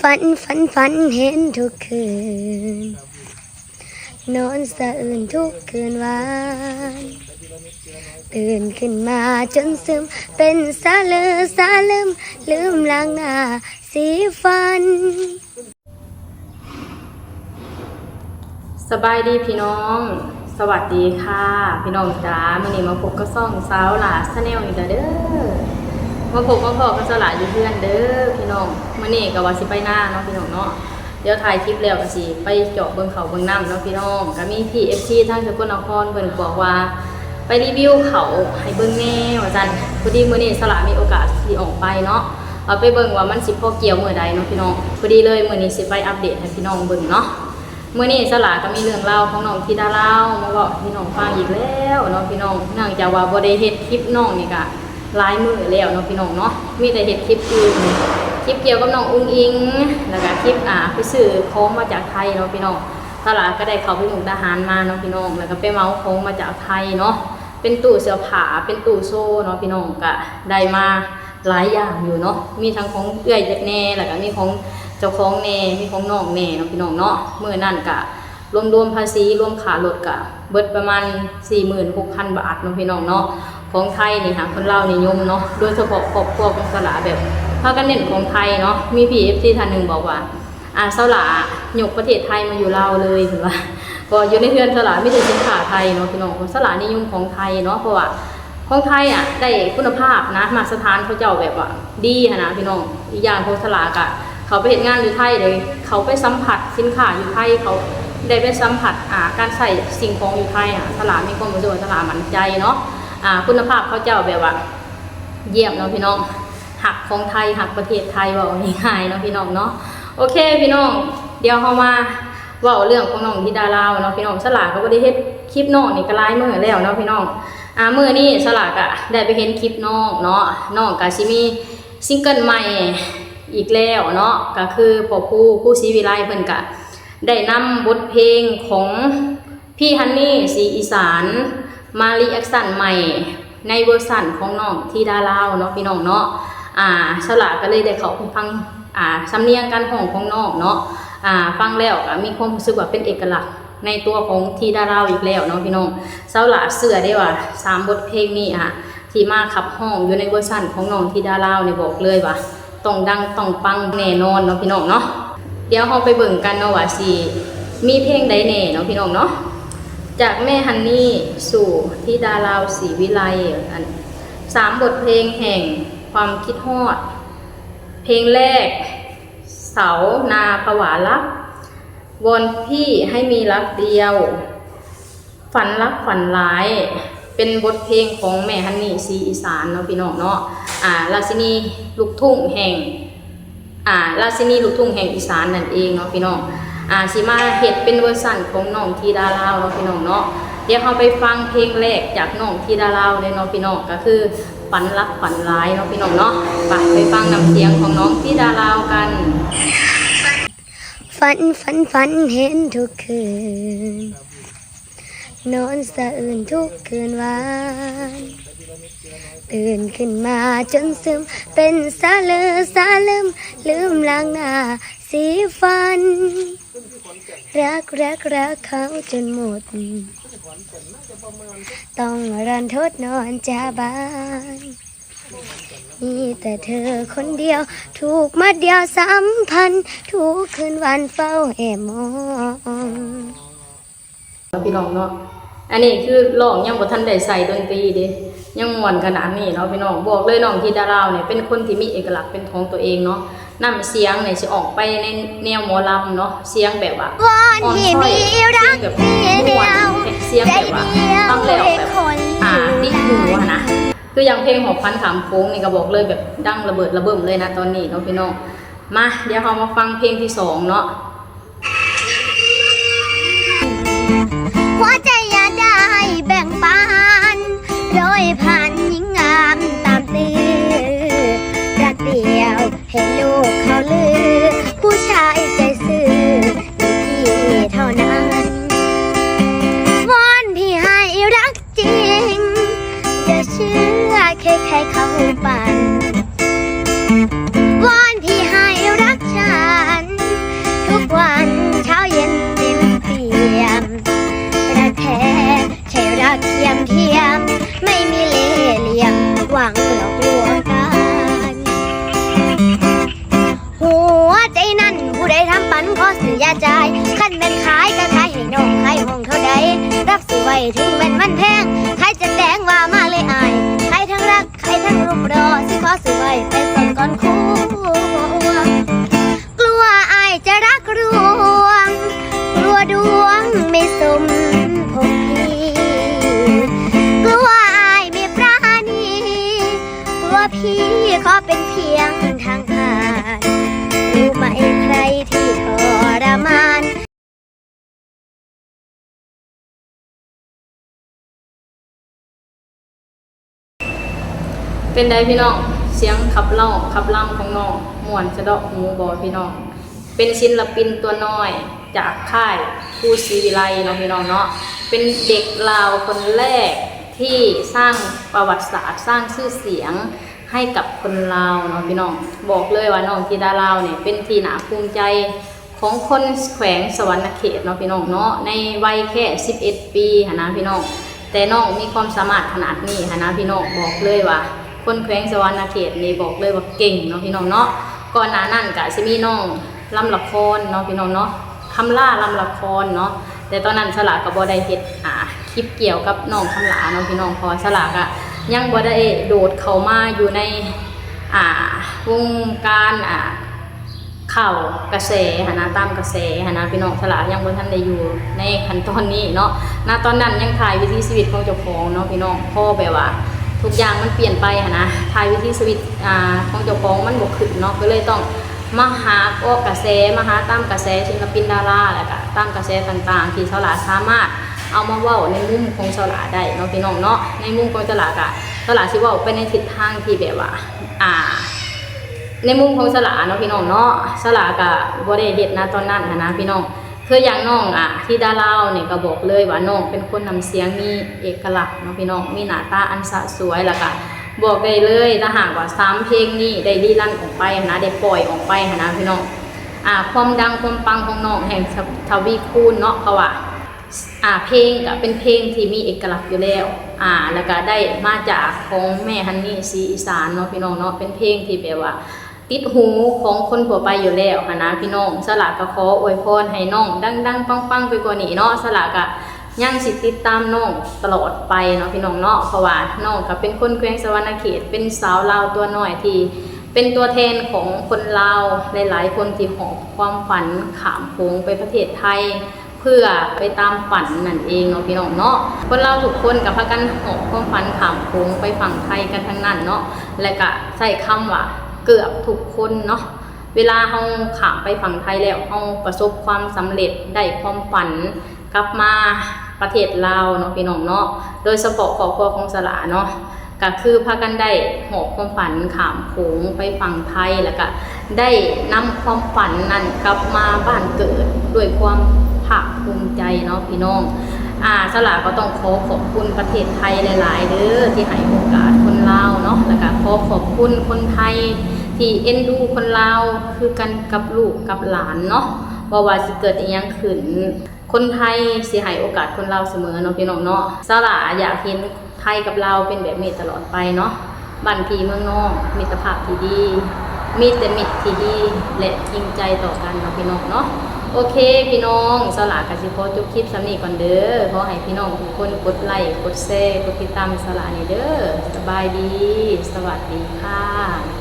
ຝັນ ຝັນ ຝັນເຫັນທຸກຄືນ ນອນສະອື່ນທຸກຄືນວານ ຕື່ນຂຶ້ນມາຈົນຊຶມ ເປັນສະເຫຼີສະລຶມ ລືມລ້າງໜ້າສີຟັນ. ສະບາຍດີພີ່ນ້ອງ ສະຫວັດດີຄ່ະພີ່ນ້ອງຈ໋າ. ມື້ນີ້ມາພົບກັບຊ່ອງສາວຫຼ້າ Channel ອີກແລ້ວເດີ້. ມາພົບມາພໍ້ກັບສາວຫຼ້າຢູ່ເຮືອນເດີ້ພີ່ນ້ອງ. ມື້ນີ້ກໍວ່າຊິໄປນາເນາະພີ່ນ້ອງເນາະ. ດຽວຖ່າຍຄລິບແລ້ວກໍຊິໄປເຈາະເບິ່ງເຂົ້າເບິ່ງນ້ຳເນາະພີ່ນ້ອງ. ກໍມີພີ່ ເອັຟຊີ ທາງສະກົນນະຄອນເພິ່ນບອກວ່າ ໄປຣີວິວເຂົ້າໃຫ້ເບິ່ງແດ່ວ່າຊັ້ນ. ພໍດີມື້ນີ້ສາວຫຼ້າມີໂອກາດຊິອອກໄປເນາະ ວ່າໄປເບິ່ງວ່າມັນຊິພໍກ່ຽວມື້ໃດເນາະພີ່ນ້ອງ. ພໍດີເລີຍ ມື້ນີ້ຊິໄປອັບເດດໃຫ້ພີ່ນ້ອງເບິ່ງເນາະ. ມື້ນີ້ສາວຫຼ້າກໍມີເລື່ອງລາວຂອງນ້ອງທິດາລາວມາເວົ້າໃຫ້ພີ່ນ້ອງຟັງອີກແລ້ວເນາະພີ່ນ້ອງ. ເນື່ອງຈາກວ່າບໍ່ໄດ້ເຮັດຄລິບນ້ອງນີ້ກະຫຼາຍມື້ແລ້ວເນາະພີ່ນ້ອງເນາະ. ມີແຕ່ເຮັດຄລິບອື່ນ ຄລິບກ່ຽວກັບນ້ອງອຸ້ງອິງ ແລ້ວກະຄລິບ ອ່າ ໄປຊື້ຂອງມາຈາກໄທເນາະພີ່ນ້ອງ. ສາວຫຼ້າກໍໄດ້ເຂົ້າໄປມຸກດາຫານມາເນາະພີ່ນ້ອງ ແລ້ວກໍໄປເໝົາຂອງມາຈາກໄທເນາະ. ເປັນຕູ້ເສື້ອຜ້າ ເປັນຕູ້ໂຊເນາະພີ່ນ້ອງ ກະໄດ້ມາຫຼາຍຢ່າງຢູ່ເນາະ. ມີທັງຂອງເອື້ອຍແດ່ ແລ້ວກະມີຂອງເຈົ້າຂອງແດ່ ມີຂອງນ້ອງແດ່ເນາະພີ່ນ້ອງເນາະ. ມື້ນັ້ນກະລວມໆພາສີ ລວມຄ່າລົດກະເບິດປະມານສີ່ໝື່ນຫົກພັນບາດເນາະພີ່ນ້ອງເນາະ. ຂອງໄທນີ້ຫາຄົນລາວນິຍົມເນາະ ໂດຍສະເພາະຄອບຄົວຂອງສາວຫຼ້າແບບພາກັນເນັ້ນຂອງໄທເນາະ. ມີພີ່ ເອັຟຊີ ທ່ານໜຶ່ງບອກວ່າ ອ່າ ສາວຫຼ້າຍົກປະເທດໄທມາຢູ່ລາວເລີຍ ເພິ່ນວ່າ. ເພາະຢູ່ໃນເຮືອນສາວຫຼ້າມີແຕ່ສິນຄ້າໄທເນາະພີ່ນ້ອງ. ສາວຫຼ້ານິຍົມຂອງໄທເນາະ ເພາະວ່າຂອງໄທອະໄດ້ຄຸນນະພາບນະ ມາດຕະຖານເຂົາເຈົ້າແບບວ່າດີຫັ້ນນະພີ່ນ້ອງ. ອີກຢ່າງຂອງສາວຫຼ້າກະເຂົ້າໄປເຮັດງານຢູ່ໄທເດ້ ເຂົ້າໄປສຳຜັດສິນຄ້າຢູ່ໄທ ເຂົາໄດ້ໄປສຳຜັດ ອ່າ ການໃຊ້ສິ່ງຂອງຢູ່ໄທນະ ສາວຫຼ້າມີຄວາມຮູ້ສຶກວ່າສາວຫຼ້າໝັ້ນໃຈເນາະ. ອ່າ ຄຸນນະພາບເຂົາເຈົ້າແບບວ່າ ຢ້ຽມເນາະພີ່ນ້ອງ. ຮັກຂອງໄທ ຮັກປະເທດໄທ ເວົ້າງ່າຍໆເນາະພີ່ນ້ອງເນາະ. ໂອເຄພີ່ນ້ອງ ດຽວເຮົາມາເວົ້າເລື່ອງຂອງນ້ອງທິດາລາວເນາະພີ່ນ້ອງ. ສາວຫຼ້າກໍບໍ່ໄດ້ເຮັດຄລິບນ້ອງນີ້ກໍຫຼາຍມື້ແລ້ວເນາະພີ່ນ້ອງ. ອ່າ ມື້ນີ້ສາວຫຼ້າກໍໄດ້ໄປເຫັນຄລິບນ້ອງເນາະ. ນ້ອງກໍຊິມີຊິງເກີນໃໝ່ອີກແລ້ວເນາະ ກໍຄືພໍ່ຄູ ຄູສີວິໄລ ເພິ່ນກໍໄດ້ນຳບົດເພງຂອງ ພີ່ຮັນນີ ສີອີສານ ມາຣີແອັກຊັນໃໝ່ໃນເວີຊັນຂອງນ້ອງທິດາລາວເນາະພີ່ນ້ອງເນາະ. ອ່າ ສາວຫຼ້າກໍເລີຍໄດ້ເຂົ້າໄປຟັງ ອ່າ ສຳນຽງການຮ້ອງຂອງນ້ອງເນາະ. ອ່າ ຟັງແລ້ວກໍມີຄວາມຮູ້ສຶກວ່າເປັນເອກະລັກໃນຕົວຂອງທິດາລາວອີກແລ້ວເນາະພີ່ນ້ອງ. ສາວຫຼ້າເຊື່ອເດ້ວ່າສາມບົດເພງນີ້ ອ່າ ທີ່ມາຂັບຮ້ອງຢູ່ໃນເວີຊັນຂອງນ້ອງທິດາລາວນີ້ ບອກເລີຍວ່າ ຕ້ອງດັງຕ້ອງປັງແນ່ນອນເນາະພີ່ນ້ອງເນາະ. ດຽວເຮົາໄປເບິ່ງກັນເນາະວ່າຊິມີເພງໃດແນ່ເນາະພີ່ນ້ອງເນາະ. ຈາກແມ່ຮັນນີສູ່ທິດາລາວສີວິໄລ ອັນ ສາມບົດເພງແຫ່ງຄວາມຄິດຮອດ. ເພງແລກ ເສົາໜ້າຜະຫວາຫຼັກ ວອນພີ່ໃຫ້ມີຫຼັກດຽວ ຝັນຫຼັກຝັນຫຼາຍ ເປັນບົດເພງຂອງແມ່ຮັນນີ ສີອີສານເນາະພີ່ນ້ອງເນາະ. ອ່າ ລາຊິນີລູກທຸ່ງແຫ່ງ ອ່າ ລາຊິນີລູກທຸ່ງແຫ່ງອີສານນັ້ນເອງເນາະພີ່ນ້ອງ. ອ່າ ຊິມາເຮັດເປັນເວີຊັນຂອງນ້ອງທິດາລາວເນາະພີ່ນ້ອງເນາະ. ດຽວເຮົາໄປຟັງເພງແລກຈາກນ້ອງທິດາລາວເລີຍເນາະພີ່ນ້ອງ ກໍຄືຝັນຫຼັກຝັນຫຼາຍເນາະພີ່ນ້ອງເນາະ. ໄປ ໄປຟັງນ້ຳສຽງຂອງນ້ອງທິດາລາວກັນ. ຝັນ ຝັນ ຝັນເຫັນທຸກຄືນ ນອນສະອື່ນທຸກຄືນວານ ຕື່ນຂຶ້ນມາຈົນຊຶມ ເປັນສະເຫຼີສະລຶມ ລືມລ້າງໜ້າສີຟັນ ລັກ ລັກ ລັກເຂົາຈົນໝົດ ຕ້ອງລັນທົດນອນຈາບານ ມີແຕ່ເທີຄົນດຽວ ທຸກມັດດຽວສຳພັນ ທຸກຄືນວັນເຝົ້າແອບມອງ. ພີ່ນ້ອງເນາະ ອັນນີ້ຄືຮ້ອງຍັງບໍ່ທັນໄດ້ໃສ່ດົນຕີເດ້ ຍັງມ່ວນຂະໜາດນີ້ເນາະພີ່ນ້ອງ. ບອກເລີຍ ນ້ອງທິດາລາວນີ້ເປັນຄົນທີ່ມີເອກະລັກເປັນຂອງຕົວເອງເນາະ. ນ້ຳສຽງນີ້ຊິອອກໄປໃນແນວໝໍລຳເນາະ ສຽງແບບວ່າ ວອນ ອ່ອນຊ້ອຍ ສຽງແບບມ່ວນ ສຽງແບບວ່າຟັງແລ້ວແບບ ອ່າ ຕິດຫູຫັ້ນນະ. ຄືຢ່າງເພງຫອບຝັນຂ້າມໂຂງນີ້ກໍບອກເລີຍ ແບບດັງລະເບີດລະເບີມເລີຍນະຕອນນີ້ເນາະພີ່ນ້ອງ. ມາ ດຽວເຮົາມາຟັງເພງທີສອງເນາະ. ຫົວໃຈຢ່າໄດ້ແບ່ງປັນ ໂດຍຜ່ານຍິງງາມຕາມຕື້ ລັກດຽວໃຫ້ລູກເຂົາລື ຜູ້ຊາຍໃຈຊື່ມີພີ່ເທົ່ານັ້ນ ວອນພີ່ໃຫ້ລັກຈິງ ຢ່າເຊື່ອໃຜໆເຂົາປັ່ນ ວອນພີ່ໃຫ້ລັກສັນ ໄປທຳປັນຂໍຊື້ຢາຈ່າຍ ຄັນແມ່ນຂາຍກໍຂາຍໃຫ້ນ້ອງ ຂາຍຫ້ອງເທົ່າໃດ ຮັບຊື້ໄວ້ເຖິງແມ່ນມັນແພງ ຂາຍຈັກແດງວ່າມາເລີຍອ້າຍ ຂາຍທັງຮັກ ຂາຍທັງຮູບຫຼໍ່ ຊິຂໍຊື້ໄວ້ໄປສ້ອນກ່ອນຄົວ ກລັວອ້າຍຈະລັກລວງ ກລັວດວງໄມ່ສົມພົງພີ ກລັວອ້າຍໄມ່ປານີ ກລັວພີຂໍເປັນພຽງທາງຜ່ານ ຮູ້ໄໝໃຄທີ່ທໍລະມານ. ເປັນໃດພີ່ນ້ອງ ສຽງຂັບຮ້ອງຂັບລຳຂອງນ້ອງ ມ່ວນສະເດາະຫູບໍ່ພີ່ນ້ອງ? ເປັນສິນລະປິນຕົວນ້ອຍຈາກຄ້າຍພູສີວິໄລເນາະພີ່ນ້ອງເນາະ ເປັນເດັກລາວຄົນແລກທີ່ສ້າງປະຫວັດສາດ ສ້າງຊື່ສຽງໃຫ້ກັບຄົນລາວເນາະພີ່ນ້ອງ. ບອກເລີຍວ່ານ້ອງທິດາລາວນີ້ເປັນທີ່ໜ້າພູມໃຈ ຂອງຄົນແຂວງສະຫວັນນະເຂດເນາະພີ່ນ້ອງເນາະ ໃນໄວແຄ່ສິບເອັດປີຫັ້ນນະພີ່ນ້ອງ ແຕ່ນ້ອງມີຄວາມສາມາດຂະໜາດນີ້ຫັ້ນນະພີ່ນ້ອງ ບອກເລີຍວ່າຄົນແຂວງສະຫວັນນະເຂດນີ້ ບອກເລີຍວ່າເກັ່ງເນາະພີ່ນ້ອງເນາະ. ກ່ອນໜ້ານັ້ນກະຊິມີນ້ອງລຳລະຄອນເນາະພີ່ນ້ອງເນາະ ຄຳລາລຳລະຄອນເນາະ ແຕ່ຕອນນັ້ນສະຫຼາກໍບໍ່ໄດ້ເຮັດ ອ່າ ຄລິບກ່ຽວກັບນ້ອງຄຳລາເນາະພີ່ນ້ອງ ເພາະວ່າສະຫຼາກະຍັງບໍ່ໄດ້ໂດດເຂົ້າມາຢູ່ໃນ ອ່າ ວົງການ ອ່າ ຂ່າວກະແສຫັ້ນນະ ຕາມກະແສຫັ້ນນະພີ່ນ້ອງ ສະຫຼາຍັງບໍ່ທັນໄດ້ຢູ່ໃນຂັ້ນຕອນນີ້ເນາະ. ນະຕອນນັ້ນຍັງຖ່າຍວິຖີຊີວິດຂອງເຈົ້າຂອງເນາະພີ່ນ້ອງ ພໍແບບວ່າທຸກຢ່າງມັນປ່ຽນໄປຫັ້ນນະ ຖ່າຍວິຖີຊີວິດ ອ່າ ຂອງເຈົ້າຂອງມັນບໍ່ຂຶ້ນເນາະ ກໍເລີຍຕ້ອງມາຫາເກາະກະແສ ມາຫາຕາມກະແສສິນລະປິນດາລາ ແລ້ວກະຕາມກະແສຕ່າງໆ ທີ່ສະຫຼາສາມາດເອົາມາເວົ້າໃນມຸມຂອງສະຫຼາໄດ້ເນາະພີ່ນ້ອງເນາະ. ໃນມຸມຂອງສະຫຼາກະ ສະຫຼາຊິເວົ້າໄປໃນທິດທາງທີ່ແບບວ່າ ອ່າ ໃນມຸມຂອງສະຫຼາເນາະພີ່ນ້ອງເນາະ ສະຫຼາກະບໍ່ໄດ້ເຮັດນະຕອນນັ້ນຫັ້ນນະພີ່ນ້ອງ. ຄືຢ່າງນ້ອງ ອ່າ ທິດາລາວນີ້ ກໍບອກເລີຍວ່ານ້ອງເປັນຄົນນ້ຳສຽງມີເອກະລັກເນາະພີ່ນ້ອງ ມີໜ້າຕາອັນສະສວຍ ແລ້ວກະບອກໄດ້ເລີຍ ຖ້າຫາກວ່າສາມເພງນີ້ໄດ້ລີລັນອອກໄປຫັ້ນນະ ໄດ້ປ່ອຍອອກໄປຫັ້ນນະພີ່ນ້ອງ ອ່າ ຄວາມດັງຄວາມປັງຂອງນ້ອງແຮ່ງທະ ທະວີຄູນເນາະ ເພາະວ່າ ອ່າ ເພງກະເປັນເພງທີ່ມີເອກະລັກຢູ່ແລ້ວ ອ່າ ແລ້ວກະໄດ້ມາຈາກຂອງແມ່ຮັນນີ ສີອີສານເນາະພີ່ນ້ອງເນາະ ເປັນເພງທີ່ແບບວ່າຕິດຫູຂອງຄົນທົ່ວໄປຢູ່ແລ້ວຫັ້ນນະພີ່ນ້ອງ. ສະຫຼາກະຂໍອວຍພອນໃຫ້ນ້ອງດັງໆປັງໆໄປກວ່ານີ້ເນາະ ສະຫຼາກະຍັງຊິຕິດຕາມນ້ອງຕະຫຼອດໄປເນາະພີ່ນ້ອງເນາະ ເພາະວ່ານ້ອງກະເປັນຄົນແຂວງສະຫວັນນະເຂດ ເປັນສາວລາວຕົວນ້ອຍທີ່ເປັນຕົວແທນຂອງຄົນລາວຫຼາຍໆຄົນທີ່ຫອບຄວາມຝັນຂ້າມໂຂງໄປປະເທດໄທ ເພື່ອໄປຕາມຝັນນັ້ນເອງເນາະພີ່ນ້ອງເນາະ. ຄົນລາວທຸກຄົນກໍພາກັນຫອບຄວາມຝັນຂ້າມໂຂງໄປຝັ່ງໄທກັນທັງນັ້ນເນາະ ແລະກະໃຊ້ຄຳວ່າເກືອບທຸກຄົນເນາະ ເວລາເຮົາຂ້າມໄປຝັ່ງໄທແລ້ວ ເຮົາປະສົບຄວາມສຳເລັດ ໄດ້ຄວາມຝັນກັບມາປະເທດລາວເນາະພີ່ນ້ອງເນາະ. ໂດຍສະເພາະຄອບຄົວຂອງສະຫຼາເນາະ ກະຄືພາກັນໄດ້ຫອບຄວາມຝັນຂ້າມໂຂງໄປຝັ່ງໄທ ແລ້ວກະໄດ້ນຳຄວາມຝັນນັ້ນກັບມາບ້ານເກີດດ້ວຍຄວາມພາກພູມໃຈເນາະພີ່ນ້ອງ. ອາ ສະຫຼາກໍຕ້ອງຂໍຂອບຄຸນປະເທດໄທຫຼາຍໆເດີ ທີ່ໃຫ້ໂອກາດຄົນລາວເນາະ ແລ້ວກະຂໍຂອບຄຸນຄົນໄທທີ່ເອັນດູຄົນລາວຄືກັນກັບລູກກັບຫຼານເນາະ. ບໍ່ວ່າຊິເກີດອີ່ຫຍັງຂຶ້ນ ຄົນໄທຊິໃຫ້ໂອກາດຄົນລາວສະເໝີເນາະພີ່ນ້ອງເນາະ. ສາລາຢາກເຫັນໄທກັບລາວເປັນແບບນີ້ຕະຫຼອດໄປເນາະ. ບ້ານພີ່ເມືອງນ້ອງ ມິດຕະພາບທີ່ດີ ມີແຕ່ມິດທີ່ດີ ແລະ ຈິງໃຈຕໍ່ກັນເນາະພີ່ນ້ອງເນາະ. ໂອເຄພີ່ນ້ອງ ສາລາກໍຊິຂໍຈົບຄລິບສ່ຳນີ້ກ່ອນເດີ. ຂໍໃຫ້ພີ່ນ້ອງທຸກຄົນກົດໄລ ກົດແຊ ກົດຕິດຕາມໃຫ້ສາລາແດ່ເດີ. ສະບາຍດີ ສະຫວັດດີຄ່ະ.